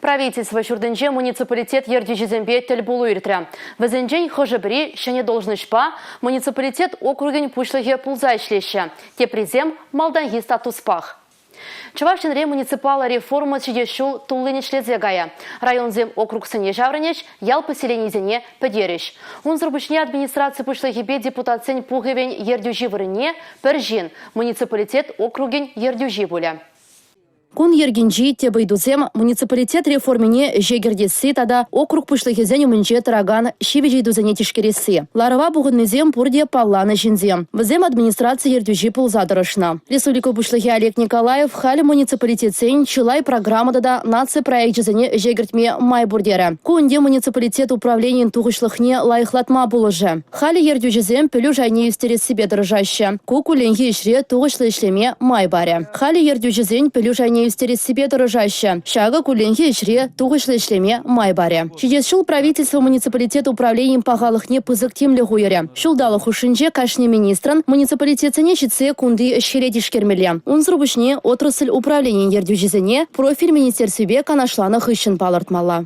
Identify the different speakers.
Speaker 1: Правительство ҫуртӗнче муниципалитет ертӳҫисемпе тӗлпулу иртрӗ. Вӗсенчен хӑшӗ-пӗри ҫӗнӗ должноҫпа муниципалитет округӗн пуҫлӑхӗ пулса ӗҫлеҫҫӗ, теприсем малтанхи статуспах. Чӑваш Енре муниципаллӑ реформа ҫитес ҫул туллин ӗҫлесе кайӗ. Районсем округсене ҫаврӑнӗҫ, ял поселенийӗсене пӗтерӗҫ. Унсӑр пуҫне администраци пуҫлӑхӗпе депутатсен пухӑвӗн ертӳҫи вырӑнне пӗр ҫын, муниципалитет округӗн ертӳҫи пулӗ. Кун йӗркинчи тӗп ыйтусем муниципалитет реформине ӗҫе кӗртесси тата округ пуҫлӑхӗсен умӗнче тӑракан ҫивӗч ыйтусене тишкересси. Ларӑва пухӑннисем пурте палланӑ ҫынсем. Вӗсем администраци ертӳҫи пулса тӑрӑшнӑ. Республика Пуҫлӑхӗ Олег Николаев халӗ муниципалитетсен чылай программа тата наци проекчӗсене ӗҫе кӗртме май пур терӗ. Ку ӗнтӗ муниципалитет управленийӗн тухӑҫлӑхне лайӑхлатма пулӑшӗ. Халӗ ертӳҫӗсем пӗлӳ шайне ӳстерессипе тӑрӑшаҫҫӗ. Ку кулленхи ӗҫре тухӑҫлӑ ӗҫлеме май парӗ. Халӗ ертӳҫӗсен пӗлӳ шайне ӳстерессипе тӑрӑшаҫҫӗ. Ҫакӑ кулленхи ӗҫре тухӑҫлӑ ӗҫлеме май парӗ. Ҫитес ҫул правительство муниципалитет управленийӗн пахалӑхне пысӑк тимлӗх уйӑрӗ. Ҫулталӑк хушшинче кашни министрӑн муниципалитетсене ҫитсе кунти ӗҫ-хӗле тишкермелле. Унсӑр пуҫне отрасль управленийӗн ертӳҫисене профиль министерствипе канашланӑ хыҫҫӑн палӑртмалла.